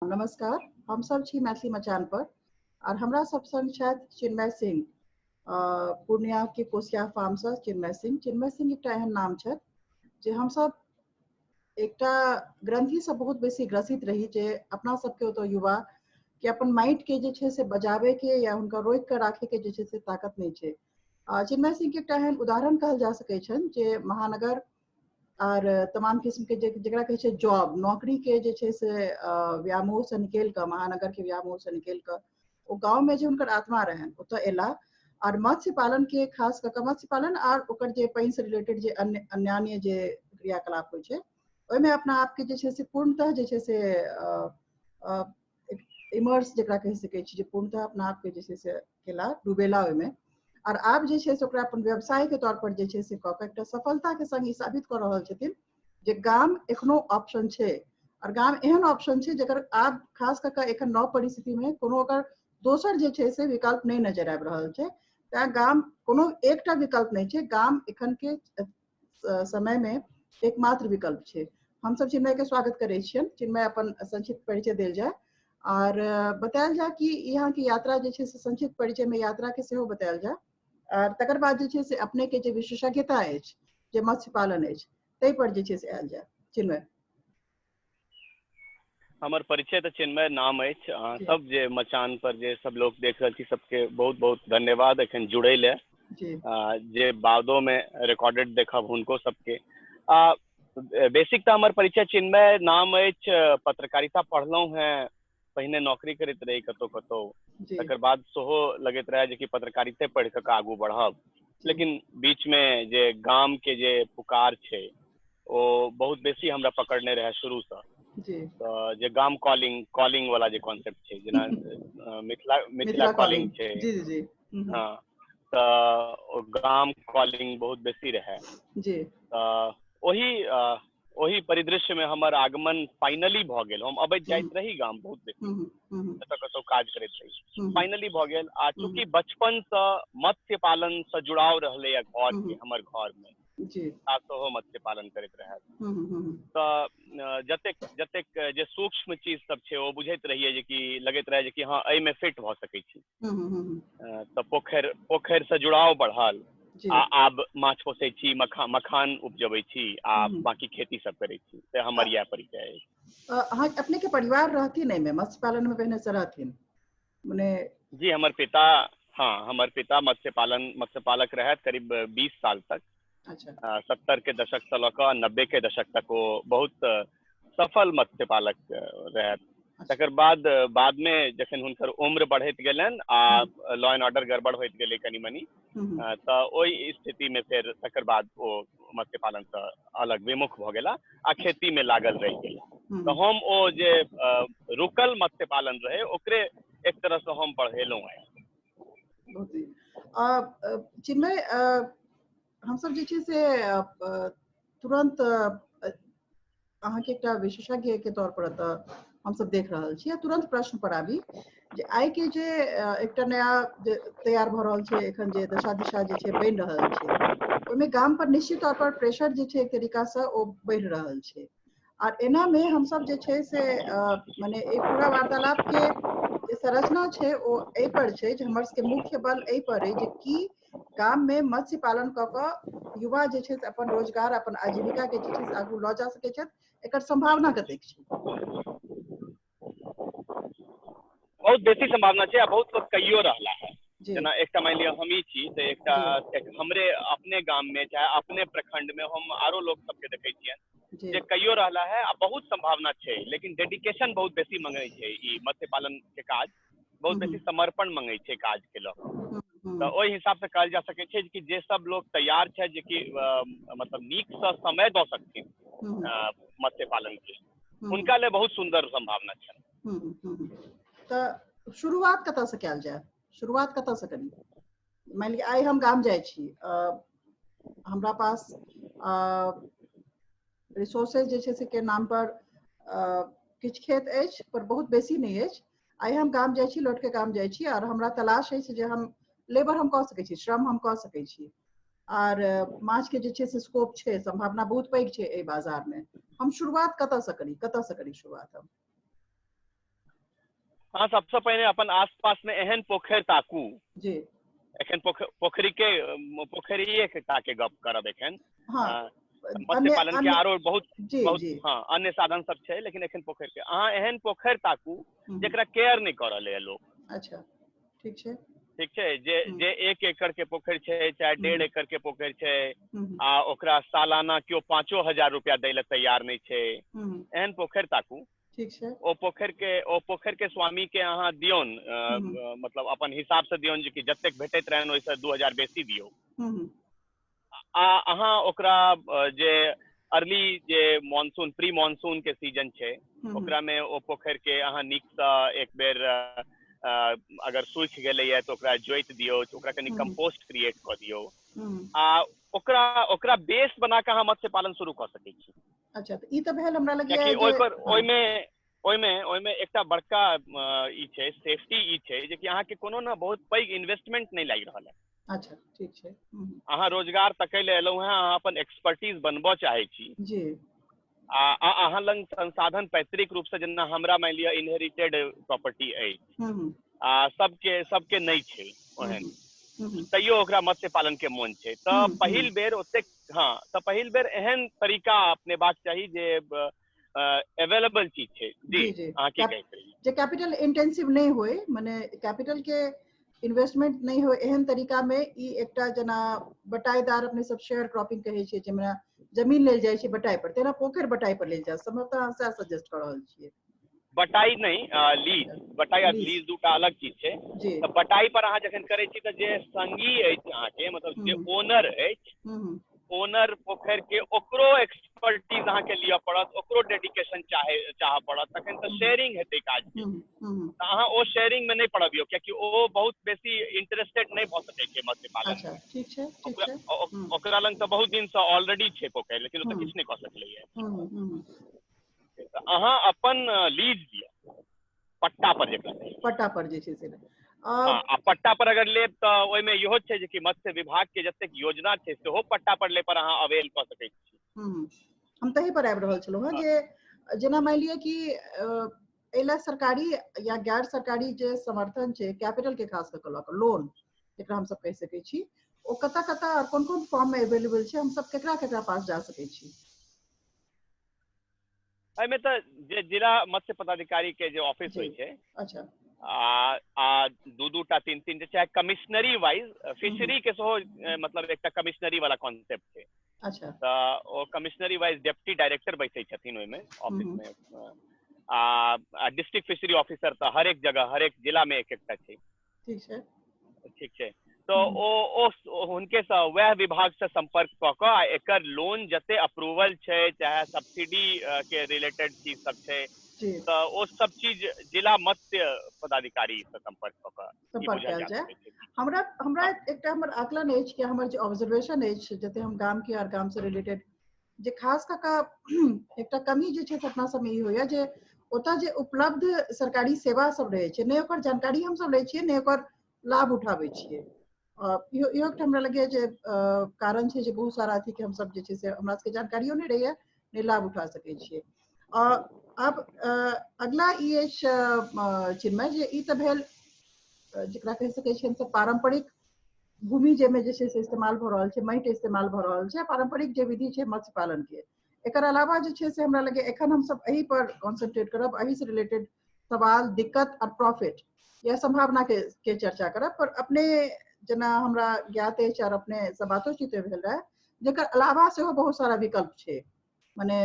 नमस्कार। हम सब छी मैथिली मचान पर और हमरा सब संग छथि चिन्मय सिंह, पूर्णिया के कोसिया फार्म से चिन्मय सिंह। चिन्मय सिंह एकटा एहन नाम छथि जे हम सब एकटा ग्रंथि से बहुत बेसी ग्रसित रही जे अपना सबके ओतऽ युवा के अपन माइंड के जे छै से बजाबे के या हुनका रोकि के राखे के जे छै से ताकत नहि छै। चिन्मय सिंह के एकटा एहन उदाहरण कहल जा सकै छनि जे महानगर और तमाम किस्म के जकरा कहै छै जॉब, नौकरी के जे छै से व्यामोह से निकलि कऽ, महानगर के व्यामोह से निकलि कऽ ओ गाँव में जे हुनकर आत्मा रहनि ओतऽ एला और मत्स्य पालन के, खास कऽ कऽ मत्स्य पालन और ओकर जे पानि से रिलेटेड जे अन्य अन्यान्य जे क्रियाकलाप होइ छै ओहिमे अपना आपके जे छै से पूर्णतः जे छै से इमर्स जकरा कहि सकै छी जे पूर्णतः अपना आपके जे छै से केला, डूबेला ओहिमे। और आब जे छै से ओकरा अपन व्यवसाय के तौर पर जे छै से कऽ कऽ एकटा सफलता के संग ई साबित कऽ रहल छथिन जे गाम एखनो ऑप्शन छै और गाम एहन ऑप्शन छै जकर आब खास कऽ कऽ एखन नव परिस्थिति में कोनो ओकर दोसर जे छै से विकल्प नहि नजर आबि रहल छै। तैं गाम कोनो एकटा विकल्प नहि छै, गाम एखन के समय में एकमात्र विकल्प छै। हमसब चिन्मय के स्वागत करै छियनि। चिन्मय, अपन संक्षिप्त परिचय देल जाय और बतायल जाय कि यहाँ के यात्रा जे छै से संक्षिप्त परिचय में यात्रा के सेहो बतायल जाय और तकर बाद जे छै से अपने के जे विशेषज्ञता अछि जे मत्स्य पालन अछि ताहि पर जे छै से आयल जाय। चिन्मय। हमर परिचय तऽ चिन्मय नाम अछि। अहाँ सब जे मचान पर जे सब लोग देख रहल छी सबके बहुत बहुत धन्यवाद एखन जुड़ै लए, जे बादो में रिकॉर्डेड देखब हुनको सबके। बेसिक तऽ हमर परिचय चिन्मय नाम अछि। पत्रकारिता पढ़लहुँ हेँ, पहिने नौकरी करैत रही कतहु कतहु, तकर बाद सेहो लगैत रहए जे कि पत्रकारिते पढ़ि कऽ आगू बढ़ब, लेकिन बीच में जे गाम के जे पुकार छै ओ बहुत बेसी हमरा पकड़ने रहए शुरूसँ। तऽ जे गाम कॉलिंग कॉलिंग वाला जे कॉन्सेप्ट छै, जेना मिथिला मिथिला कॉलिंग छै, हँ, तऽ गाम कॉलिंग बहुत बेसी रहए। तऽ ओहि परिदृश्य में हमर आगमन फाइनली भऽ गेल। हम अबैत जाइत रही गाम बहुत बेसी, कतऽ कतौ काज करैत रही, फाइनली भऽ गेल। आ चूँकि बचपन से मत्स्य पालन से जुड़ाव रहलै घर के, हमर घर में सेहो मत्स्य पालन करैत रहै, तऽ जतेक जतेक जे सूक्ष्म चीज सब छै ओ बुझैत रहियै जे कि लगैत रहै जे कि हँ एहिमे फिट भऽ सकै छी। तऽ पोखरि पोखरि से जुड़ाव बढ़ल आ आब माछ पोसै छी, मखान उपजबै छी आ बाकी खेती सब करै छी। तऽ हमर इएह परिचय अछि। अहाँ अपने के परिवार रहथिन एहिमे मत्स्य पालन में पहिने से रहथिन? मने जी, हमर पिता, हाँ, हमर पिता मत्स्य पालन मत्स्य पालक रहथि करीब 20 साल तक। अच्छा। 70 के दशक से लऽ कऽ 90 के दशक तक ओ बहुत सफल मत्स्य पालक रहथि। तकर बाद बाद में जखन हुनकर उम्र बढ़ैत गेलनि आ लॉ एंड ऑर्डर गड़बड़ होइत गेलै कनि मनि, तऽ ओहि स्थिति में फेर तकर बाद ओ मत्स्य पालन से अलग विमुख भऽ गेला आ खेती में लागल रहि गेला। तऽ हम ओ जे रुकल मत्स्य पालन रहे ओकरे एक तरह से हम बढ़ेलहुँ आइ। चिन्मय, हमसब जे छै से तुरंत अहाँके एकटा विशेषज्ञ के तौर पर एतऽ हमसब देख रहल छी आ तुरंत प्रश्न पर आबी जे आइ के जे एकटा नया जे तैयार भऽ रहल छै एखन, जे दशा दिशा जे छै बनि रहल छै, ओहिमे गाम पर निश्चित तौर पर प्रेशर जे छै एक तरीका से ओ बढ़ि रहल छै। आर एना में हमसब जे छै से मने एक पूरा वार्तालाप के जे संरचना छै ओ एहि पर छै जे हमर सबके मुख्य बल एहि पर अइ जे की गाम में मत्स्य पालन कऽ कऽ युवा जे छै से अपन रोजगार, अपन आजीविका के जे छै से आगू लऽ जा सकै छथि, एकर संभावना कतेक छै? बहुत बेसी संभावना छै आ बहुत लोक कहियो रहला है। जेना एकटा मानि लिअ हमही छी तऽ एकटा हमरे अपने गाम में चाहे अपने प्रखंड में हम आरो लोक सबके देखै छियनि जे कहियो रहला है आ बहुत संभावना छै, लेकिन डेडिकेशन बहुत बेसी मंगै छै ई मत्स्य पालन के काज, बहुत बेसी समर्पण मंगै छै काज के लऽ कऽ। तऽ ओहि हिसाब से कहल जा सकै छै कि जे सब लोग तैयार छै जे कि मतलब नीक से समय दऽ सकथिन मत्स्य पालन के, हुनका ले बहुत सुंदर संभावना छै। तऽ शुरुआत कतऽ से कयल जाय? शुरुआत कतऽ से करी? मानि लिअ आइ हम गाम जाइ छी, हमरा पास रिसोर्सेज जे छै से के नाम पर किछु खेत अछि पर बहुत बेसी नहि अछि। आइ हम गाम जाइ छी, लौट के गाम जाइ छी और हमरा तलाश अछि जे हम लेबर हम कऽ सकै छी, श्रम हम कऽ सकै छी आर माछ के जे छै से स्कोप छै, संभावना बहुत पैघ छै एहि बाजार में, हम शुरुआत कतऽ से करी? कतऽ से करी शुरुआत हम? अहाँ सबसँ पहिने अपन आसपास में एहन पोखरि ताकू। जी। एखन पोखरि के पोखरिये के ताके गप करब एखन। हाँ, मत्स्य पालन के आरो बहुत जी, बहुत जी। हाँ, अन्य साधन सब छै, लेकिन एखन पोखरि के अहाँ एहन पोखरि ताकू जेकरा केयर नहि कऽ रहलै लोक। अच्छा, ठीक छै। ठीक छै, जे जे 1 एकड़ के पोखरि छै चाहे 1.5 एकड़ के पोखरि छै आ ओकरा सालाना केओ 5,000 रुपया दै लए तैयार नहि छै, एहन पोखरि ताकू। ठीक छै। ओ पोखरि के स्वामी के अहाँ दियौन, मतलब अपन हिसाब से दियौन जे कि जतेक भेटैत रहनि ओहिसँ 2,000 बेसी दियौ। आ अहाँ ओकरा जे अर्ली जे मानसून प्री मानसून के सीजन छै ओकरा में ओ पोखरि के अहाँ नीकसँ एक बेर अगर सूखि गेलैया तऽ ओकरा जोति दियौ, ओकरा कनि कम्पोस्ट क्रिएट कऽ दियौ आ ओकरा ओकरा बेस बना कऽ अहाँ मत्स्य पालन शुरू कऽ सकै छी। अच्छा, तऽ ई तऽ भेल हमरा लगैया कियाकि ओहिपर ओहिमे ओहिमे ओहिमे एकटा बड़का ई छै सेफ्टी ई छै जे कि अहाँके कोनो ने बहुत पैघ इन्वेस्टमेंट नहि लागि रहल है। अच्छा, ठीक छै। अहाँ रोजगार तकै लए एलहुँ हेँ, अहाँ अपन एक्सपर्टीज बनबऽ चाहै छी जी, आ अहाँ लग संसाधन पैतृक रूपसँ, जेना हमरा मानि लिअ इनहेरिटेड प्रॉपर्टी अछि आ सबके सबके नहि छै ओहन, तैयो ओकरा मत्स्य पालन के मोन छै, तऽ पहिल बेर ओतेक हाँ, तऽ पहिल बेर एहन तरीका अपनेबाक चाही जे अवेलेबल चीज छै। जी, अहाँ की कहैत रहियै? जे कैपिटल इंटेंसिव नहि होय, माने कैपिटल के इन्वेस्टमेंट नहि होय, एहन तरीका में ई एकटा जेना बटाईदार अपने सब शेयर क्रॉपिंग कहै छियै, जाहिमे जमीन लेल जाइ छै बटाई पर, तेना पोखरि बटाई पर लेल जाय, संभवतः अहाँ सएह सजेस्ट कऽ रहल छियै। बटाई नहि, लीज, बटाई आ लीज दूटा अलग चीज छै। तऽ बटाई पर अहाँ जखन करै छी तऽ जे संगी अछि अहाँके, मतलब जे ओनर अछि, ओनर पोखरि के, ओकरो एक्सपर्टीज अहाँके लिअ पड़त, ओकरो डेडिकेशन चाहऽ पड़त, तखन तऽ शेयरिंग हेतै काज के। तऽ अहाँ ओ शेयरिंग में नहि पड़बियौ, कियाकि ओ बहुत बेसी इंटरेस्टेड नहि भऽ सकै छै मत्स्य पालन। अच्छा, ठीक छै, ठीक छै। ओकरा लग तऽ बहुत दिन से ऑलरेडी छै पोखरि, लेकिन ओ तऽ किछु नहि कऽ सकलैया। तऽ अहाँ अपन लीज लिअ पट्टा पर, जेकरा पट्टा पर जे छै से आ पट्टा पर अगर लेब तऽ ओहिमे इहो छै जे कि मत्स्य विभाग के जतेक योजना छै सेहो पट्टा पर ले पर अहाँ अवेल कऽ सकै छी। हम तही पर आबि रहल छलहुँ हेँ जे जेना मानि लिअ कि एहि लए सरकारी या गैर सरकारी जे समर्थन छै कैपिटल के खास कऽ लऽ कऽ लोन जेकरा हमसब कहि सकै छी, ओ कतऽ कतऽ और कोन कोन फॉर्म में अवेलेबल छै, हमसब केकरा केकरा पास जा सकै छी? एहिमे तऽ जे जिला मत्स्य पदाधिकारी के जे ऑफिस होइ छै, अच्छा, आ 2-2 टा 3-3 चाहे कमिश्नरी वाइज फिशरी के सेहो, मतलब एकटा कमिश्नरी वाला कॉन्सेप्ट छै। अच्छा, तऽ ओ कमिश्नरी वाइज डिप्टी डायरेक्टर बैसै छथिन ओहिमे ऑफिस में, आ डिस्ट्रिक्ट फिशरी ऑफिसर तऽ हरेक जगह हरेक जिला में एक एकटा छै। ठीक छै, ठीक छै। तऽ ओ हुनके सँ वएह विभाग से संपर्क कऽ कऽ आ एकर लोन जते अप्रूवल छै चाहे सब्सिडी के रिलेटेड चीज सब छै, तऽ ओ सब चीज जिला मत्स्य पदाधिकारी से संपर्क कऽ कऽ संपर्क कयल जाय। हमरा हमरा एकटा हमर आकलन अछि कि हमर जे ऑब्जर्वेशन अछि, जते हम गाम के और गाम से रिलेटेड जे खास कऽ कऽ एकटा कमी जे छै से अपना सबमे ई होइया जे ओतऽ जे उपलब्ध सरकारी सेवा सब रहै छै, नहि ओकर जानकारी हमसब लै छियै, नहि ओकर लाभ उठाबै छियै। इहो एकटा हमरा लगैया जे कारण छै जे बहुत सारा अथी के हमसब जे छै से हमरा सबके जानकारियो नहि रहैया, नहि लाभ उठा सकै छियै। आब अगला ई अछि चिन्मय जे ई तऽ भेल जेकरा कहि सकै छियै हमसब पारम्परिक भूमि जाहिमे जे छै से इस्तेमाल भऽ रहल छै, माटि इस्तेमाल भऽ रहल छै, पारम्परिक जे विधि छै मत्स्य पालन के। एकर अलावा जे छै से हमरा लगैया एखन हमसब एहि पर कॉन्सेंट्रेट करब, एहि से रिलेटेड सवाल, दिक्कत और प्रॉफिट या संभावना के चर्चा करब। पर अपने जेना हमरा ज्ञात अछि और अपने सब बातोचीत भेल रहै, जेकर अलावा सेहो बहुत सारा विकल्प छै, माने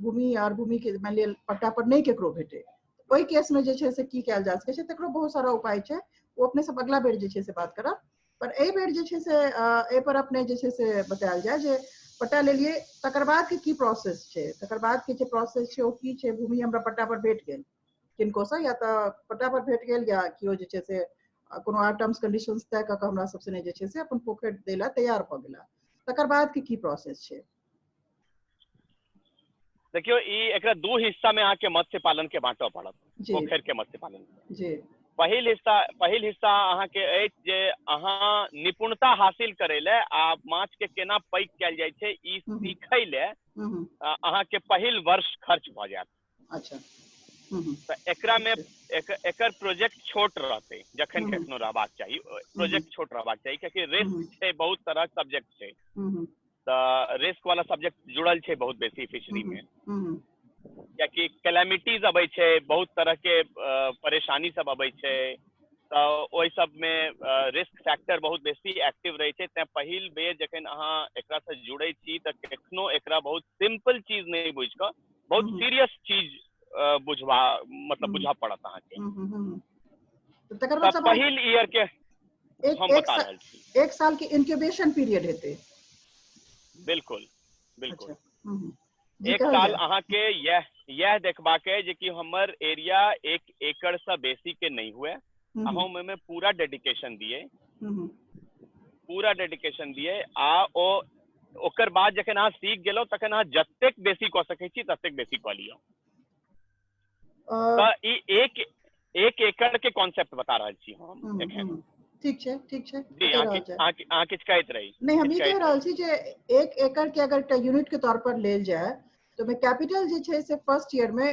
भूमि और भूमि के मानि लिअ पट्टा पर नहि केकरो भेटे, ओहि केस में जे छै से की कयल जा सकै छै, तकरो बहुत सारा उपाय छै, ओ अपने सब अगला बेर जे छै से बात करब। पर एहि बेर जे छै से एहि पर अपने जे छै से बतायल जाय जे पट्टा लेलियै तकर बाद के की प्रोसेस छै, तकर बाद के जे प्रोसेस छै ओ की छै। भूमि हमरा पट्टा पर भेट गेल किनको से, या तऽ पट्टा पर भेट गेल या केओ जे छै से कोनो आर टर्म्स कंडीशंस तय कऽ कऽ हमरा सबसे नहि जे छै से अपन पोखरि दै लए तैयार भऽ गेला, तकर बाद के की प्रोसेस छै? देखियौ, ई एकरा 2 हिस्सा में अहाँके मत्स्य पालन के बाँटऽ पड़त, पोखरि के मत्स्य पालन। जी, पहिल हिस्सा अहाँके अछि जे अहाँ निपुणता हासिल करै लए आ माछ के केना पैघ कयल जाइ छै ई सीखै लए अहाँके पहिल वर्ष खर्च भऽ जायत। अच्छा, तऽ एकरा मे एकर प्रोजेक्ट छोट रहतै, जखन कखनो रहबाक चाही प्रोजेक्ट छोट रहबाक चाही, कियाकि रिस्क छै, बहुत तरहक सब्जेक्ट छै, तऽ रिस्क वाला सब्जेक्ट जुड़ल छै बहुत बेसी फिशरी में, कियाकि कैलेमिटीज अबै छै, बहुत तरह के परेशानी सब अबै छै, तऽ ओहि सब में रिस्क फैक्टर बहुत बेसी एक्टिव रहै छै। तें पहिल बेर जखन अहाँ एकरा से जुड़ै छी तऽ कखनो एकरा बहुत सिंपल चीज नहि बुझि कऽ बहुत सीरियस चीज बुझवा मतलब बुझा पड़त अहाँके। तकर बाद पहिल ईयर के हम बता रहल छी, 1 साल के इंक्यूबेशन पीरियड हेतै। बिल्कुल बिल्कुल, 1 साल अहाँके यह देखबाक है जे कि हमर एरिया 1 एकड़ से बेसी के नहीं हुए, हम ओहिमे पूरा डेडिकेशन दिए, पूरा डेडिकेशन दिए, आ ओ ओकर बाद जखन अहाँ सीख गेलहुँ तखन अहाँ जतेक बेसी कऽ सकै छी ततेक बेसी कऽ लिअ। तऽ ई 1 एकड़ के कॉन्सेप्ट बता रहल छी हम एखन। ठीक छै, ठीक छै जी, अहाँ किछु कहैत रही। नहीं, हम ई कहि रहल छी जे 1 एकड़ के अगर एकटा यूनिट के तौर पर लेल जाय तऽ ओहिमे कैपिटल जे छै से फर्स्ट ईयर में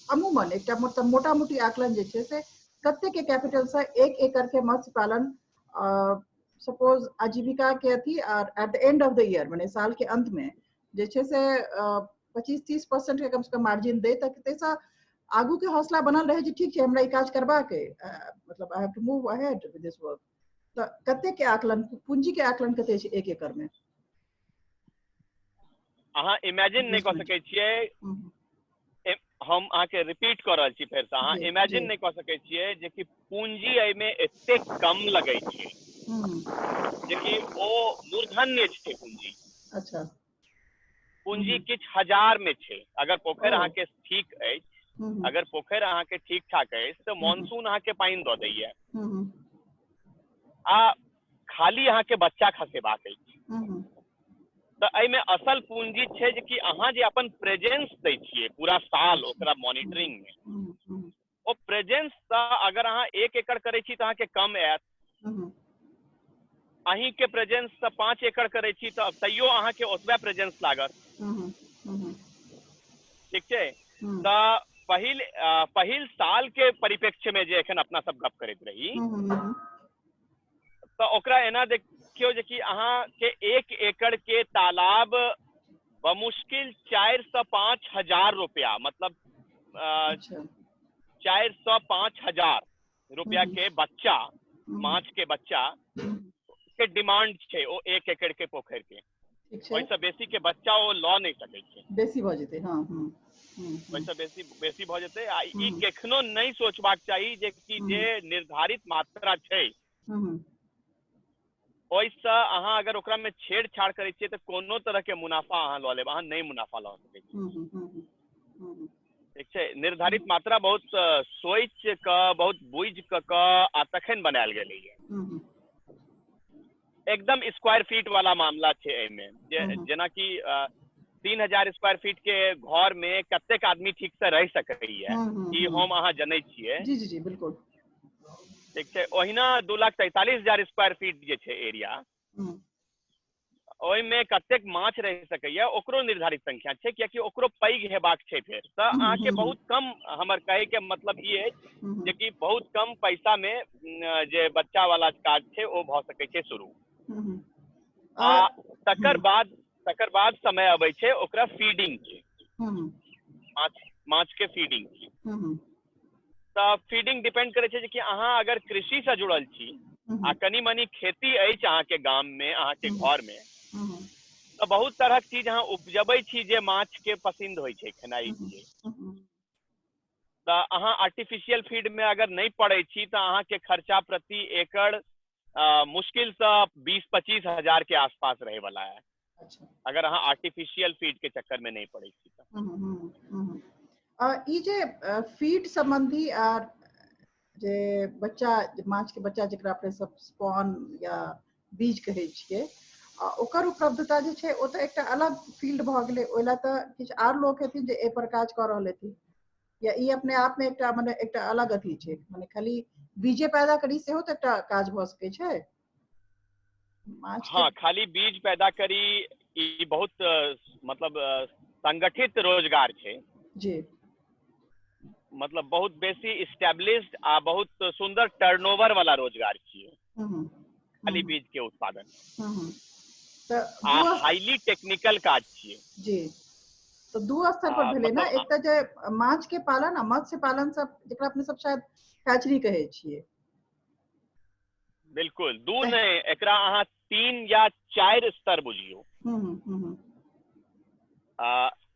अमूमन एकटा मोटा मोटी आकलन जे छै से कते के कैपिटल से 1 एकड़ के मत्स्य पालन सपोज आजीविका के अथी और at the end of the year माने साल के अंत में जे छै से 25-30% के कम से कम मार्जिन दे, तक ताहिसँ आगू के हौसला बनल रहे जे ठीक छै हमरा ई काज करबाक है, मतलब I have to move ahead with this work. तऽ कते के आकलन, पूंजी के आकलन कते छै 1 एकड़ में? अहाँ इमेजिन नहि कऽ सकै छियै, हम अहाँके रिपीट कऽ रहल छी फेरसँ, अहाँ इमेजिन नहि कऽ सकै छियै जे कि पूंजी एहिमे एतेक कम लगै छै जेकि ओ मूर्धन्य छै पूंजी। अच्छा, पूंजी किछु हजार में छै। अगर पोखरि अहाँके ठीक अछि, अगर पोखरि अहाँके ठीक ठाक अछि तऽ मानसून अहाँके पानि दऽ दैया, आ खाली अहाँके बच्चा खसेबाक अछि। तऽ एहिमे असल पूंजी छै जे कि अहाँ जे अपन प्रेजेंस दै छियै पूरा साल ओकरा मॉनिटरिंग मे, ओ प्रेजेंस तऽ अगर अहाँ 1 एकड़ करै छी तऽ अहाँके कम आयत, अहीं के प्रेजेंस तऽ 5 एकड़ करै छी तऽ तैयो अहाँके ओतबे प्रेजेंस लागत। ठीक छै, तऽ पहिल साल के परिप्रेक्ष्य में जे एखन अपना सब गप करैत रही तऽ ओकरा एना देखियौ जे कि अहाँ के 1 एकड़ के तालाब बमुश्किल 4 से 5 हजार रुपया, मतलब 4 से 5 हजार रुपया के बच्चा, माछ के बच्चा के डिमांड छै ओ 1 एकड़ के पोखरि के। ओहिसँ बेसी के बच्चा ओ लऽ नहि सकै छै, बेसी भऽ जेतै। हाँ, ओहिसँ बेसी बेसी भऽ जेतै। आ ई कखनो नहि सोचबाक चाही जे कि जे निर्धारित मात्रा छै ओहिसँ अहाँ अगर ओकरा में छेड़छाड़ करै छियै तऽ कोनो तरह के मुनाफा अहाँ लऽ लेब, अहाँ नहि मुनाफा लऽ सकै छी। ठीक छै, निर्धारित मात्रा बहुत सोचि कऽ, बहुत बुझि कऽ आ तखन बनायल गेलैये। एकदम स्क्वायर फीट वाला मामला छै एहिमे, जेनाकि 3000 स्क्वायर फीट के घर में कतेक आदमी ठीक से रहि सकैया ई हम अहाँ जनै छियै। जी जी जी बिल्कुल। ठीक छै, ओहिना 2,43,000 स्क्वायर फीट जे छै एरिया, ओहिमे कतेक माछ रहि सकैया ओकरो निर्धारित संख्या छै, कियाकि ओकरो पैघ हेबाक छै। फेर तऽ अहाँके बहुत कम, हमर कहै के मतलब ई अछि जे कि बहुत कम पैसा में जे बच्चा वाला काज छै ओ भऽ सकै छै शुरू। आ तकर बाद समय अबै छै ओकरा फीडिंग के, माछ के फीडिंग के। तऽ फीडिंग डिपेंड करै छै जे कि अहाँ अगर कृषि से जुड़ल छी आ कनि मनी खेती अछि अहाँके गाम में, अहाँके घर में, तऽ बहुत तरहक चीज अहाँ उपजबै छी जे माछ के पसन्द होइ छै खेनाइ के। तऽ अहाँ आर्टिफिशियल फीड में अगर नहि पड़ै छी तऽ अहाँके खर्चा प्रति एकड़ मुश्किल से 20-25 हजार के आसपास रहे वाला है। अच्छा, अगर अहाँ आर्टिफिशियल फीड के चक्कर में नहीं पड़ै छी तऽ। ई जे फीड संबंधी आर जे बच्चा, माछ के बच्चा जकरा अपने सब स्पॉन या बीज कहै छियै, ओकर उपलब्धता जे छै ओ तऽ एकटा अलग फील्ड भऽ गेलै, ओहि लए तऽ किछु आर लोक हेथिन जे एहि पर काज कऽ रहल हेथिन, या ई अपने आप में एकटा मने एकटा अलग अथी छै, मने खाली बीजे पैदा करी सेहो तऽ एकटा काज भऽ सकै छै। हाँ, खाली बीज पैदा करी ई बहुत मतलब संगठित रोजगार छै जी। मतलब बहुत बेसी इस्टेब्लिश्ड आ बहुत सुंदर टर्नओवर वाला रोजगार छियै खाली बीज के उत्पादन। आ हाईली टेक्निकल काज छियै। जी, तो दू स्तर पर भेलै ना, एकटा जे माछ के पालन आ मत्स्य पालन सब, जेकरा अपने सब शायद हैचरी कहै छियै। बिल्कुल, दू नहि, एकरा अहाँ 3 या 4 स्तर बुझियौ।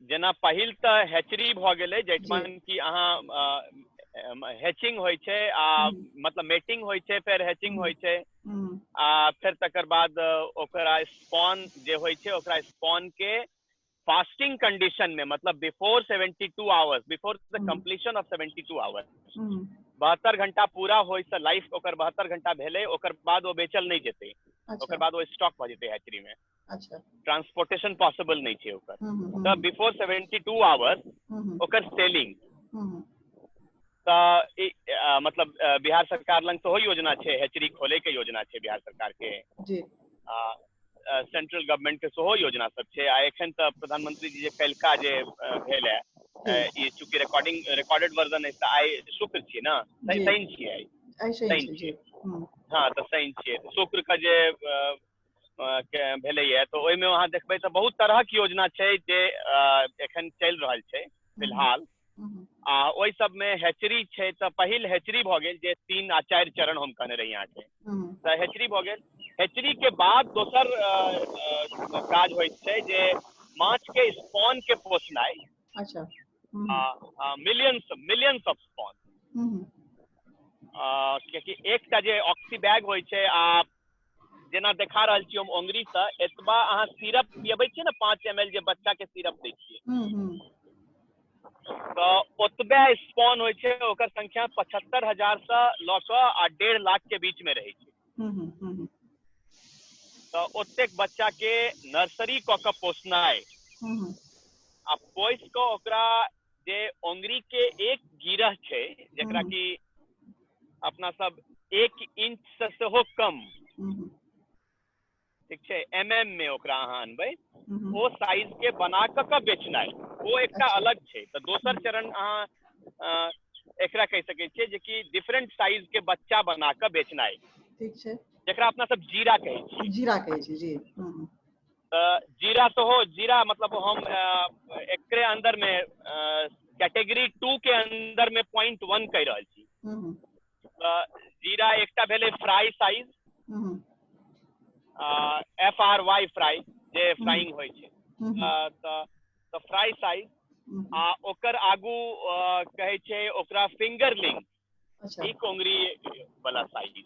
जेना पहिल तऽ हैचरी भऽ गेलै, जाहिठाम कि अहाँ हैचिंग होइ छै आ मतलब मेटिंग होइ छै, फेर हैचिंग होइ छै आ फेर तकर बाद ओकरा स्पॉन जे होइ छै, ओकरा स्पॉन के फास्टिंग कंडीशन में, मतलब before 72 hours, before the completion of 72 hours, 72 घंटा पूरा होइ से लाइफ ओकर 72 घंटा भेलै, ओकर बाद ओ बेचल नहि जेतै। ओकर बाद ओ स्टॉक भऽ जेतै हैचरी में। अच्छा, ट्रांसपोर्टेशन पॉसिबल नहि छै ओकर। तऽ बिफोर 72 आवर्स ओकर सेलिंग। तऽ मतलब बिहार सरकार लग सेहो योजना छै, हैचरी खोले के योजना छै बिहार सरकार के। जी। सेंट्रल गवर्नमेंट के सेहो योजना सब छै। आ एखन तऽ प्रधानमंत्री जी जे कलका जे भेल है, ई चूँकि रिकॉर्डेड वर्जन अछि, तऽ आइ शुक्र छियै ने, शनि छियै, शनि छियै, हाँ तऽ शनि छियै, शुक्र के जे भेलैया तऽ ओहिमे अहाँ देखबै तऽ बहुत तरहक योजना छै जे एखन चलि रहल छै फिलहाल। आ ओहि सबमे हैचरी छै, तऽ पहिल हैचरी भऽ गेल जे 3 आ 4 चरण हम कहने रही अहाँके, तऽ हैचरी भऽ गेल। हैचरी के बाद दोसर काज होइ छै जे माछ के स्पॉन के पोसनाइ। अच्छा। मिलियंस ऑफ स्पॉन, कियाकि एकटा जे ऑक्सी बैग होइ छै, आ जेना देखा रहल छी हम ओंगरी से, एतबा अहाँ सिरप पियबै छियै ने, 5 ml जे बच्चा के सिरप दै छियै, तऽ ओतबे स्पॉन होइ छै। ओकर संख्या 75,000 से लऽ कऽ आ 1.5 लाख के बीच में रहै छै। तऽ ओतेक बच्चा के नर्सरी कऽ कऽ पोसनाइ आ पोसि कऽ ओकरा जे ओंगरी के एक गिरह छै, जेकरा कि अपना सब 1 इंच से सेहो कम, ठीक छै, mm में ओकरा अहाँ अनबै, ओ साइज के बना कऽ कऽ बेचनाइ, ओ एकटा अलग छै। तऽ दोसर चरण अहाँ एकरा कहि सकै छियै जे कि डिफरेंट साइज के बच्चा बना कऽ बेचनाइ, ठीक छै, जेकरा अपना सब जीरा कहै छियै। जीरा कहै छियै जी। तऽ जीरा सेहो, जीरा मतलब हम एकरे अंदर में कैटेगरी 2 के अंदर में 0.1 कहि रहल छी। तऽ जीरा एकटा भेलै फ्राई साइज, FRY fry, जे फ्राइंग होइ छै, तऽ फ्राई साइज, आ ओकर आगू कहै छै ओकरा फिंगरलिंग, एक उंगरी वाला साइज,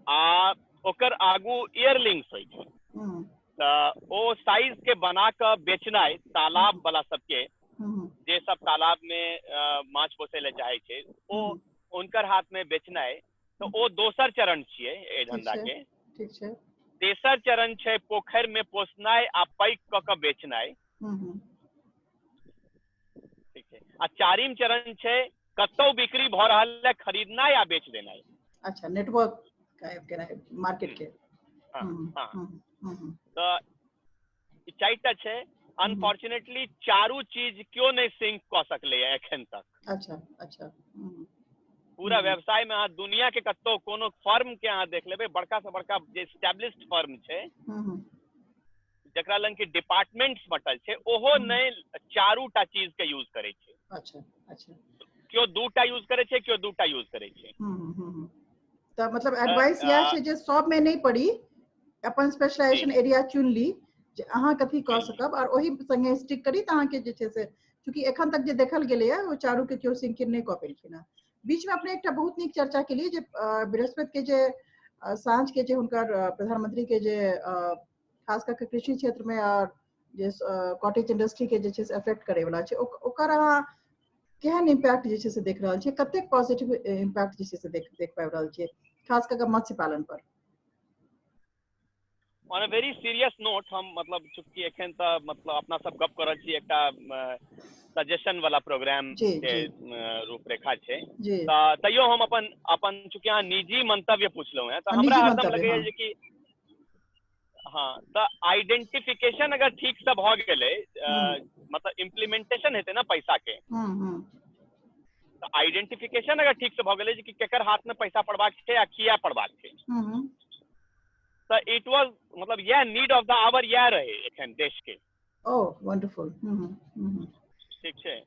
आ ओकर आगू इयरलिंग्स होइ छै। तऽ ओ साइज के बना कऽ बेचनाइ तालाब वाला सबके, जे सब तालाब में माछ पोसै लए चाहै छै, ओ हुनकर हाथ में बेचनाइ, तऽ ओ दोसर चरण छियै एहि धंधा के। ठीक छै। तेसर चरण छै पोखरि में पोसनाइ आ पैघ कऽ कऽ बेचनाइ। ठीक छै। आ चारिम चरण छै कतौ बिक्री भऽ रहल है, खरीदनाइ आ बेच देनाइ। अच्छा, नेटवर्क मार्केट के। हाँ, तऽ 4टा छै। अनफॉर्चुनेटली चारू चीज क्यों नहीं सिंक कऽ सकलै एखन तक। अच्छा अच्छा। पूरा व्यवसाय में अहाँ दुनिया के कतौ कोनो फर्म के अहाँ देख लेबै, बड़का से बड़का जे एस्टेब्लिश्ड फर्म छै, जकरा लग के डिपार्टमेंट्स बटल छै, ओहो नहि चारूटा चीज के यूज करै छै। अच्छा अच्छा। केओ 2टा यूज करै छै, केओ 2टा यूज करै छै। तऽ मतलब एडवाइस इएह छै जे सब में नहि पड़ी, अपन स्पेशलाइजेशन एरिया चुन ली जे अहाँ कथी कऽ सकब और ओहि संगे स्टिक करी, तऽ अहाँके जे छै से, चूँकि एखन तक जे देखल गेलैए ओ चारू के केओ सिंक नहि कऽ पेलखिन हँ। बीच में अपने एकटा बहुत नीक चर्चा केलियै जे बृहस्पति के जे साँझ के जे हुनकर प्रधानमंत्री के जे खास कऽ के कृषि क्षेत्र में और जे कॉटेज इंडस्ट्री के जे छै से अफेक्ट करे वाला छै, ओकर अहाँ केहन इम्पैक्ट जे छै से देख रहल छियै, कतेक पॉजिटिव इम्पैक्ट जे छै से देख पाबि रहल छियै खास कऽ के मत्स्य पालन पर? On a very serious note, हम मतलब चूँकि एखन तऽ मतलब अपना सब गप कर रहल छी एकटा सजेशन वाला प्रोग्राम के रूपरेखा छै, तऽ तैयो हम अपन अपन चूँकि अहाँ निजी मंतव्य पुछलहुँ हैं, तऽ हमरा हरदम लगैया जे कि हाँ, तऽ आइडेंटिफिकेशन अगर ठीक से भऽ गेलै मतलब इम्प्लीमेंटेशन हेतै ने पैसा के। तऽ आइडेंटिफिकेशन अगर ठीक से भऽ गेलै जे कि केकर हाथ में पैसा पड़बाक छै आ किया पड़बाक छै, तऽ it was मतलब इएह नीड ऑफ the our इएह रहै एखन देश के। ओह वंडरफुल। ठीक छै,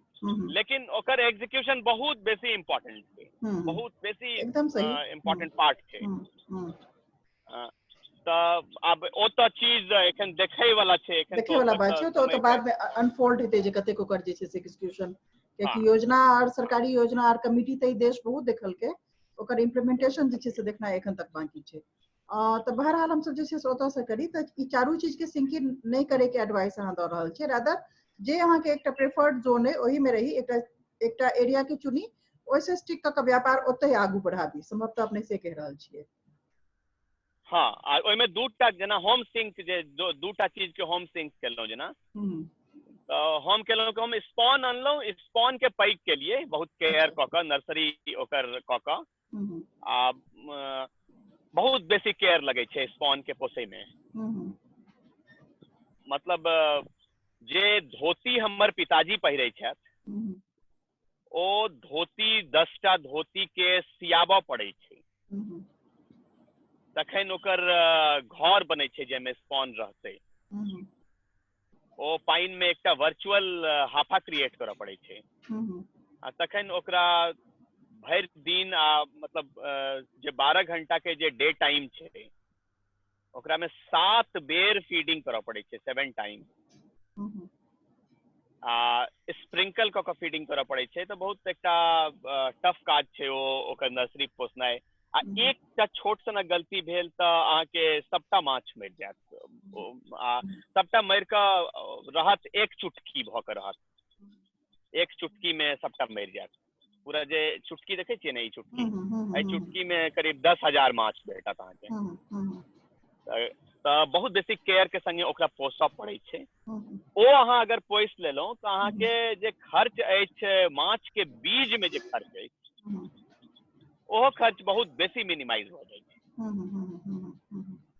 लेकिन ओकर एग्जीक्यूशन बहुत बेसी इम्पोर्टेंट छै, बहुत बेसी एकदम सही इम्पोर्टेंट पार्ट छै। तऽ आब ओ तऽ चीज एखन देखै वाला छै, एखन देखै वाला बात छै, तऽ ओ तऽ बाद में अनफोल्ड हेतै जे कतेक ओकर जे छै से एग्जीक्यूशन, कियाकि योजना और सरकारी योजना और कमिटी तऽ ई देश बहुत देखलकै, ओकर इम्प्लीमेंटेशन जे छै से देखना एखन तक बाकी छै। तऽ बहरहाल हमसब जे छै से ओतऽ से करी, तऽ ई चारू चीज के सिंकिंग नहि करे के एडवाइस अहाँ दऽ रहल छियै, रादर जे अहाँके एकटा प्रेफर्ड जोन अइ ओहिमे रही, एकटा एरिया के चुनी, ओहिसँ स्टिक कऽ के व्यापार ओतहि आगू बढ़ाबी, सम्भवतः अपने से कहि रहल छियै। हाँ, आ ओहिमे दूटा जेना होम सिंक जे दूटा चीज के होम सिंक केलहुँ, जेना तऽ हम केलहुँ कि हम स्पॉन अनलहुँ, स्पॉन के पैघ केलियै बहुत केयर कऽ कऽ, नर्सरी ओकर कऽ कऽ, आ बहुत बेसी केयर लगै छै स्पॉन के पोसैमे। मतलब जे धोती हमर पिताजी पहिरै छथि ओ धोती 10टा धोती के सियाबऽ पड़ै छै, तखन ओकर घर बनै छै जाहिमे स्पॉन रहतै। ओ पानि में एकटा वर्चुअल हाफा क्रिएट करऽ पड़ै छै, आ तखन ओकरा भरि दिन आ मतलब जे 12 घंटा के जे डे टाइम छै ओकरा में 7 बेर फीडिंग करऽ पड़ै छै, 7 टाइम, आ स्प्रिंकल कऽ कऽ फीडिंग करऽ पड़ै छै। तऽ बहुत एकटा टफ काज छै ओ ओकर नर्सरी पोसनाइ। आ एकटा छोट सनक गलती भेल तऽ अहाँके सबटा माछ मरि जायत, आ सबटा मरि कऽ रहत एक चुटकी भऽ कऽ रहत, एक चुटकी में सबटा मरि जायत पूरा। जे चुटकी देखै छियै ने, ई चुटकी, एहि चुटकी में करीब 10,000 माछ भेटत अहाँके। तऽ बहुत बेसी केयर के संगे ओकरा पोसऽ पड़ै छै। ओ अहाँ अगर पोसि लेलहुँ तऽ अहाँके जे खर्च अछि माछ के बीज में जे खर्च अछि ओहो खर्च बहुत बेसी मिनिमाइज भऽ जाइ छै,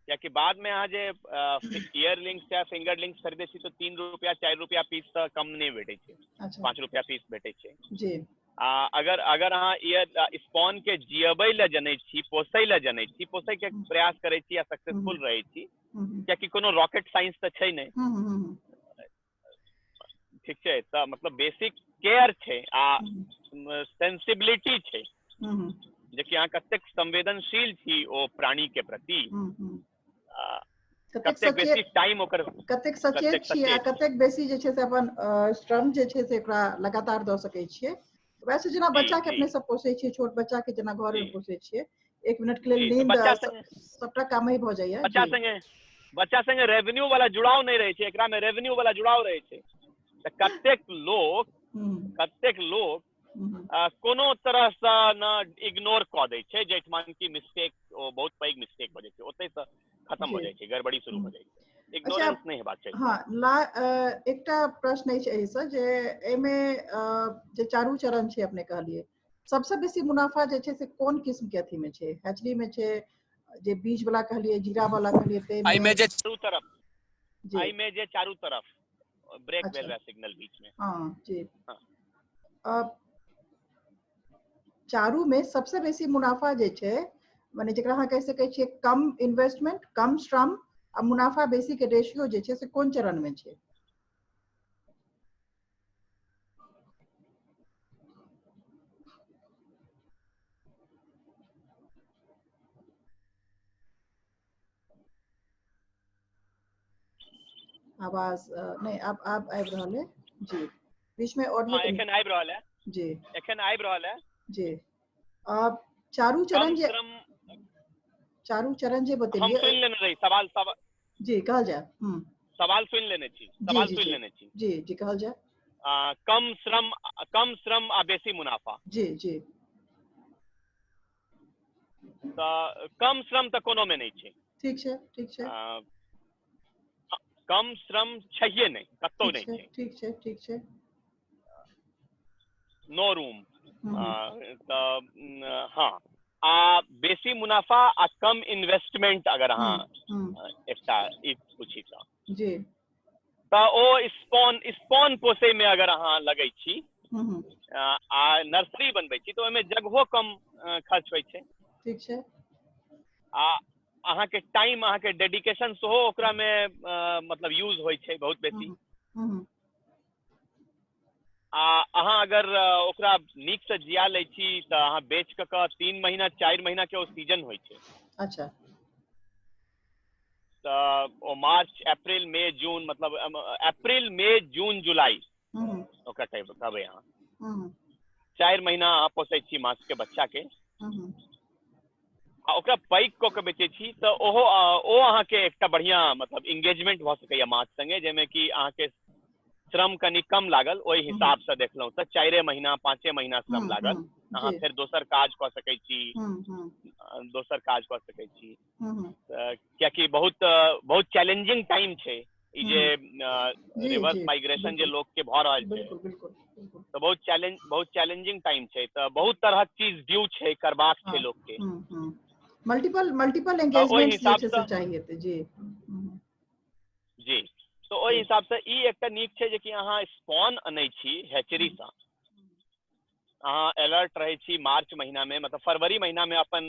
कियाकि बाद में अहाँ जे ईयरलिंग्स या फिंगरलिंग्स खरीदै छी तऽ 3 रुपया 4 रुपया पीस सँ कम नहि भेटै छै, 5 रुपया पीस भेटै छै जी। आ अगर अगर अहाँ ईयर स्पॉन के जियबै लए जनै छी, पोसै लए जनै छी, पोसै के प्रयास करै छी आ सक्सेसफुल रहै छी, कियाकि कोनो रॉकेट साइंस तऽ छै नहि, ठीक छै, तऽ मतलब बेसिक केयर छै आ सेंसिबिलिटी छै जे कि अहाँ कतेक संवेदनशील छी ओ प्राणी के प्रति, कतेक बेसी टाइम ओकर, कतेक सचेत छी आ कतेक बेसी जे छै से अपन श्रम जे छै से ओकरा लगातार दऽ सकै छियै। वैसे जेना बच्चा के अपने सब पोसै छियै, छोट बच्चा के जेना घर में पोसै छियै, 1 मिनट के लेल नींद सबटा काम ही भऽ जाइया। बच्चा संगे रेवेन्यू वाला जुड़ाव नहि रहै छै, एकरा में रेवेन्यू वाला जुड़ाव रहै छै। तऽ कतेक लोक कोनो तरह से न इग्नोर कऽ दै छै, जाहिठमा कि मिस्टेक ओ बहुत पैघ मिस्टेक भऽ जाइ छै, ओतहि से खत्म भऽ जाइ छै, गड़बड़ी शुरू भऽ जाइ छै। इग्नोरेंस नहि हेबाक चाही। हाँ, एकटा प्रश्न अछि एहिसँ जे एहिमे जे चारू चरण छै अपने कहलियै, सबसँ बेसी मुनाफा जे छै से कोन किस्म के अथी में छै? हैचरी में छै, जे बीज वाला कहलियै, जीरा वाला कहलियै, एहिमे जे चारू तरफ, एहिमे जे चारू तरफ ब्रेक भेल रहा सिग्नल बीच में। हाँ जी, हाँ। चारू में सबसे बेसी मुनाफा जे छै, माने जेकरा अहाँ कहि सकै छियै कम इन्वेस्टमेंट, कम श्रम आ मुनाफा बेसी के रेशियो जे छै से कोन चरण में छै? आवाज नहीं, अब आबि रहल है जी, बीच में ऑडियो एखन आबि रहल है जी, एखन आबि रहल है जी। अब चारू चरण जे बतेलियै, हम सुनि लेने रही सवाल, जी कहल जाय। सवाल सुनि लेने छी, सवाल सुनि लेने छी जी जी, कहल जाय। कम श्रम आ बेसी मुनाफा जी जी। तऽ कम श्रम तऽ कोनो में नहि छै, ठीक छै, ठीक छै, कम श्रम छैहे नहि, कतौ नहि छै, ठीक छै, ठीक छै, नो रूम। तऽ हाँ, आ बेसी मुनाफा आ कम इन्वेस्टमेंट अगर अहाँ एकटा ई पूछी तऽ जी, तऽ ओ स्पॉन पोसैमे अगर अहाँ लगै छी आ नर्सरी बनबै छी तऽ ओहिमे जगहो कम खर्च होइ छै। ठीक छै। आ अहाँके टाइम, अहाँके डेडिकेशन सेहो ओकरामे मतलब यूज होइ छै बहुत बेसी। आ अहाँ अगर ओकरा नीकसँ जिया लै छी तऽ अहाँ बेच कऽ 3 महीना 4 महीना के ओ सीजन होइ छै। अच्छा। तऽ ओ मार्च, अप्रैल, मई, जून, मतलब अप्रैल, मई, जून, जुलाई ओकरा कहबै अहाँ। 4 महीना अहाँ पोसै छी माछ के बच्चा के आ ओकरा पैघ कऽ के बेचै छी तऽ ओहो ओ अहाँके एकटा बढ़िआँ मतलब इंगेजमेंट भऽ सकैए माछ संगे, जाहिमे कि अहाँके श्रम कनि कम लागल। ओहि हिसाबसँ देखलहुँ तऽ 4 महीना 5 महीना श्रम लागल, अहाँ फेर दोसर काज कऽ सकै छी, दोसर काज कऽ सकै छी। कियाकि बहुत बहुत चैलेंजिंग टाइम छै ई जे रिवर्स माइग्रेशन जे लोक के भऽ रहल छै, तऽ बहुत चैलेंजिंग टाइम छै। तऽ बहुत तरहक चीज ड्यू छै, करबाक छै लोक के। मल्टीपल एंगेजमेंट जे छै से चाहिए। जी जी। तऽ ओहि हिसाबसँ ई एकटा नीक छै जे कि अहाँ स्पॉन अनै छी हैचरीसँ, अहाँ अलर्ट रहै छी मार्च महीनामे, मतलब फरवरी महीनामे अपन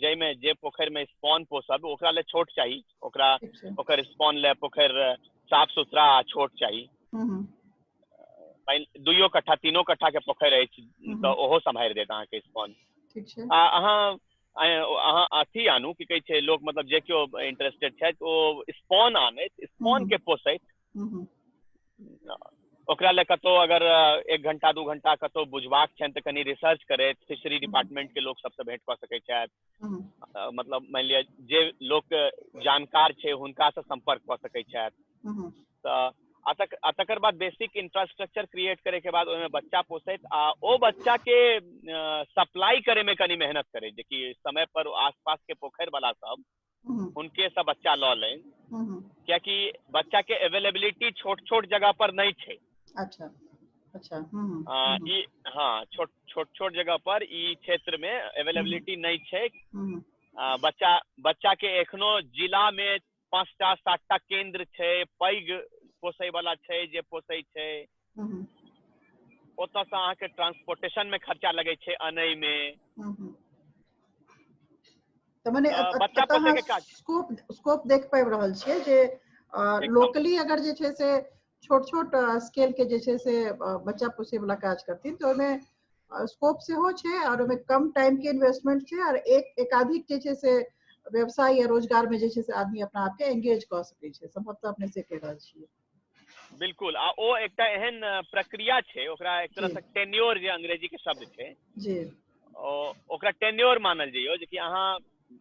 जाहिमे जे पोखरिमे स्पॉन पोसब ओकरा लए छोट चाही, ओकरा ओकर स्पॉन लए पोखरि साफ सुथरा आ छोट चाही। 2 कट्ठा 3 कट्ठा के पोखरि अछि तऽ ओहो सम्हारि देत अहाँके स्पॉन। आ अहाँ अहाँ अथी आनू, की कहै छै लोक, मतलब जे केओ इंटरेस्टेड छथि ओ स्पॉन आनैत, स्पॉन के पोसैत, ओकरा लए कतहु अगर 1 घंटा 2 घंटा कतहु बुझबाक छनि तऽ कनि रिसर्च करैत फिशरी डिपार्टमेंट के लोक सबसँ भेंट कऽ सकैत छथि, मतलब मानि लिअ जे लोक जानकार छै हुनकासँ सम्पर्क कऽ सकैत छथि। तऽ आ तकर बाद बेसिक इंफ्रास्ट्रक्चर क्रिएट करे के बाद ओहिमे बच्चा पोसैत आ ओ बच्चा के सप्लाई करे में कनि मेहनत करे, जेकि समय पर आसपास के पोखरि वाला सब हुनके सब बच्चा लऽ लेन, कियाकि बच्चा के अवेलेबिलिटी छोट छोट जगह पर नहीं छै। अच्छा अच्छा। ई हाँ, छोट छोट छोट जगह पर ई क्षेत्र में अवेलेबिलिटी नहीं छै। बच्चा बच्चा के एखनो जिला में 5टा 7टा केंद्र छै पैघ पोसै वाला छै जे पोसै छै, ओतऽ से अहाँके ट्रांसपोर्टेशन में खर्चा लगै छै अनै में। तऽ मने बच्चा पोसै के काज स्कोप देख पाबि रहल छियै जे लोकली अगर जे छै से छोट छोट स्केल के जे छै से बच्चा पोसै वाला काज करथिन तऽ ओहिमे स्कोप सेहो छै और ओहिमे कम टाइम के इन्वेस्टमेंट छै और एक एकाधिक जे छै से व्यवसाय या रोजगार में जे छै से आदमी अपना आप के एंगेज कऽ सकै छै। संभवतः अपने से कहि रहल छियै। बिल्कुल। आ ओ एकटा एहन प्रक्रिया छै, ओकरा एक तरह से टेन्योर जे अंग्रेजी के शब्द छै जी, ओ ओकरा टेन्योर मानल जइयो, जे कि अहाँ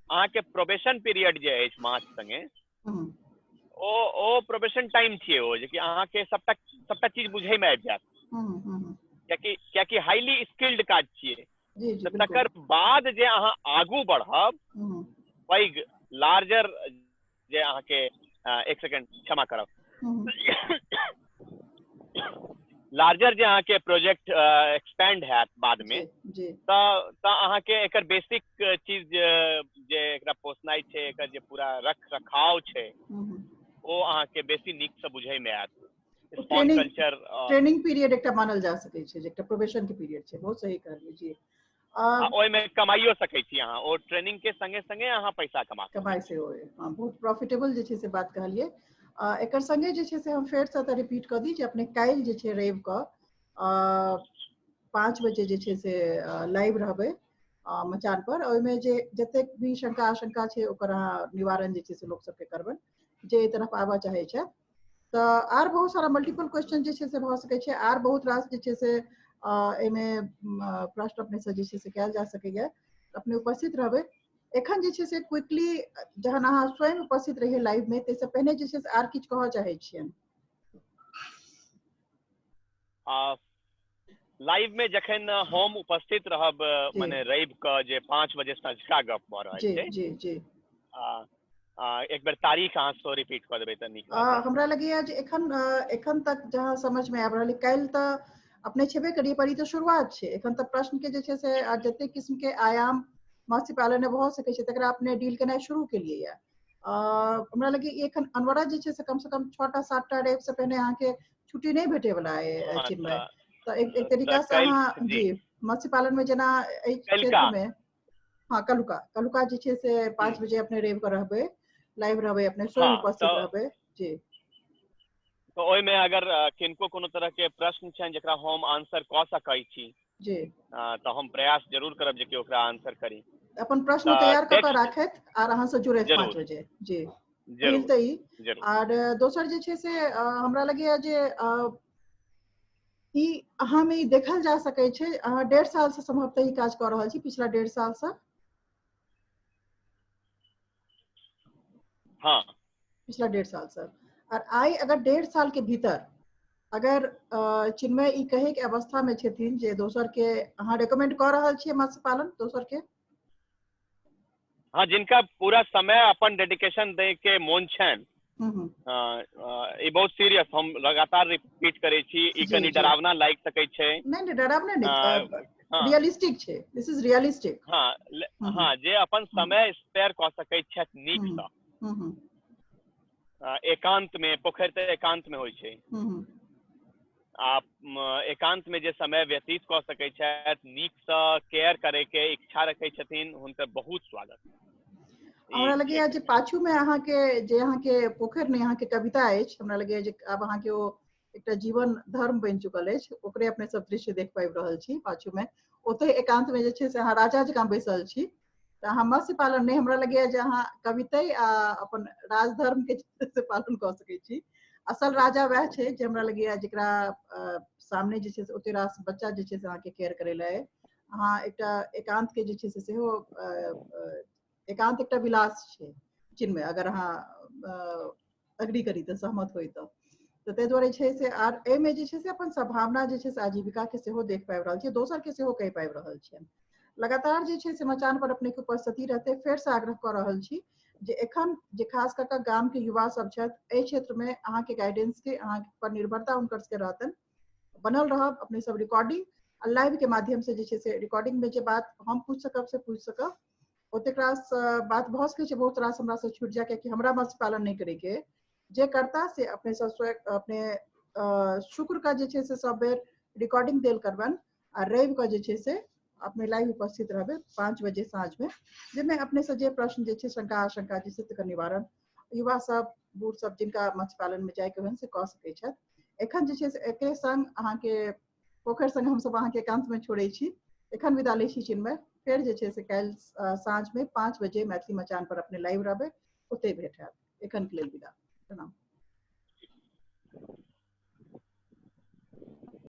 अहाँके प्रोबेशन पीरियड जे अछि माछ संगे ओ ओ प्रोबेशन टाइम छियै ओ, जे कि अहाँके सबटा सबटा चीज बुझै में आबि जायत, कियाकि हाईली स्किल्ड काज छियै। तकर बाद जे अहाँ आगू बढ़ब पैघ लार्जर जे अहाँके, एक सेकंड क्षमा करब, लार्जर जे अहाँके प्रोजेक्ट एक्सपेंड हैत बाद में, तऽ अहाँके एकर बेसिक चीज जे एकरा पोसनाइ छै, एकर जे पूरा रख रखाव छै ओ अहाँके बेसी नीक से बुझै में आयत। कल्चर ट्रेनिंग पीरियड एकटा मानल जा सकै छै, जे एकटा प्रोबेशन के पीरियड छै। बहुत सही कहलियै जी। ओहिमे कमाइयो सकै छी अहाँ, ओ ट्रेनिंग के संगे संगे अहाँ पैसा कमा कमाइ सेहो। हाँ, बहुत प्रॉफिटेबल जे छै से बात कहलियै। एकर संगे जे छै से हम फेरसँ तऽ रिपीट कऽ दी जे अपने काल्हि जे छै रवि कऽ 5 बजे जे छै से लाइव रहबै मचान पर। ओहिमे जे जतेक भी शंका आशंका छै ओकर अहाँ निवारण जे छै से लोक सबके करबनि जे एहि तरफ आबऽ चाहै छथि। तऽ आर बहुत सारा मल्टीपल क्वेश्चन जे छै से भऽ सकै छै, आर बहुत रास जे छै से एहिमे प्रश्न अपने से जे छै से कयल जा सकैया। अपने उपस्थित रहबै। एखन जे छै से क्विकली जहन अहाँ स्वयं उपस्थित रहियै लाइव में, ताहिसँ पहिने जे छै से आर किछु कहऽ चाहै छियनि? लाइव में जखन हम उपस्थित रहब, माने रवि के जे 5 बजे सँझुका गप भऽ रहल छै। जी जी। एक बेर तारीख अहाँ सेहो रिपीट कऽ देबै तऽ नीक। हमरा लगैया जे एखन एखन तक जहाँ समझ में आबि रहल, काल्हि तऽ अपने छेबे करियै, पर ई तऽ शुरुआत छै। एखन तऽ प्रश्न के जे छै से जतेक किस्म के आयाम मत्स्य पालन में भऽ सकै छै तकरा अपने डील केनाइ शुरू केलियै। हमरा लगे एखन अनवरत जे छै से कम से कम 6टा 7टा रवि से पहिने अहाँके छुट्टी नहि भेटे वाला है चिन्मय। तऽ एक तरीका से अहाँ जी मत्स्य पालन में जेना एहि क्षेत्र में, हाँ कलुका कलुका जे छै से 5 बजे अपने रवि के रहबै, लाइव रहबै, अपने स्वयं उपस्थित रहबै जी। तऽ ओहिमे अगर किनको कोनो तरह के प्रश्न छनि जेकरा हम आंसर कऽ सकै छी जी, तऽ हम प्रयास जरूर करब जे कि ओकरा आंसर करी। अपन प्रश्न तैयार कऽ के राखैत आर अहाँ से जुड़ैत 5 बजे जी जरूर। ई आर दोसर जे छै से हमरा लगैया जे ई अहाँ में देखल जा सकै छै, अहाँ 1.5 साल से संभवतः ई काज कऽ रहल छी, पिछला 1.5 साल से। हाँ, पिछला 1.5 साल से। और आइ अगर 1.5 साल के भीतर अगर चिन्मय ई कहे के अवस्था में छथिन जे दोसर के अहाँ रिकमेंड कऽ रहल छियै मत्स्य पालन दोसर के? हाँ, जिनका पूरा समय अपन डेडिकेशन दे के मोन छनि, ई बहुत सीरियस हम लगातार रिपीट करै छी, ई कनि डरावना लागि सकै छै। नहि नहि, डरावना नहि, रियलिस्टिक छै, दिस is realistic. हाँ हाँ, जे अपन समय स्पेयर कऽ सकै छथि नीकसँ, एकांत में, पोखरि तऽ एकांत में होइ छै, आ एकांत में जे समय व्यतीत कऽ सकै छथि, नीकसँ केयर करे के इच्छा रखै छथिन, हुनकर बहुत स्वागत। हमरा लगैया जे पाछू में अहाँके जे अहाँके पोखरि नहि अहाँके कविता अछि, हमरा लगैया जे आब अहाँके ओ एकटा जीवन धर्म बनि चुकल अछि, ओकरे अपने सब दृश्य देख पाबि रहल छी पाछू में। ओतहि एकांत में जे छै से अहाँ राजा जकाँ बैसल छी, तऽ अहाँ मत्स्य पालन नहि, हमरा लगैया जे अहाँ कविते आ अपन राजधर्म के से पालन कऽ सकै छी। असल राजा वएह छै जे हमरा लगैया जेकरा सामने जे छै से ओते रास बच्चा जे छै से अहाँके केयर करै लए, अहाँ एकटा एकांत के जे छै से सेहो एकांत एकटा विलास छै चिन्मय, अगर अहाँ अग्री करी तऽ सहमत होइ तऽ ताहि दुआरे छै से। आर एहिमे जे छै से अपन संभावना जे छै से आजीविका के सेहो देख पाबि रहल छियै, दोसर के सेहो कहि पाबि रहल छियनि। लगातार जे छै से मचान पर अपने के उपस्थिति रहते। फेर से आग्रह कऽ रहल छी जे एखन जे खास कऽ कऽ गाम के युवा सब छथि एहि क्षेत्र में अहाँके गाइडेंस के, अहाँके पर निर्भरता हुनकर सबके रहतनि, बनल रहब अपने सब रिकॉर्डिंग आ लाइव के माध्यम से जे छै से रिकॉर्डिंग में जे बात हम पूछि सकब से पूछि सकब। ओतेक रास बात भऽ सकै छै, बहुत रास हमरा से छूटि जाय, कियाकि हमरा मत्स्य पालन नहि करैके, जे करता से अपने सब स्वयं अपने शुक्र का जे छै से सब बेर रिकॉर्डिंग देल करबनि आ रवि के जे छै से अपने लाइव उपस्थित रहबै 5 बजे साँझ में, जाहिमे अपने से जे प्रश्न जे छै शंका आशंका जे छै तकर निवारण युवा सब बूढ़ सब जिनका मत्स्य पालन में जायके होनि से कऽ सकै छथि। एखन जे छै से एकरे संग अहाँके पोखरि संग हमसब अहाँके एकांत में छोड़ै छी, एखन विदा लै छी चिन्मय। फेर जे छै से काल्हि साँझ में 5 बजे मैथिली मचान पर अपने लाइव रहबै, ओतहि भेट हैत। एखन के लेल विदा, प्रणाम।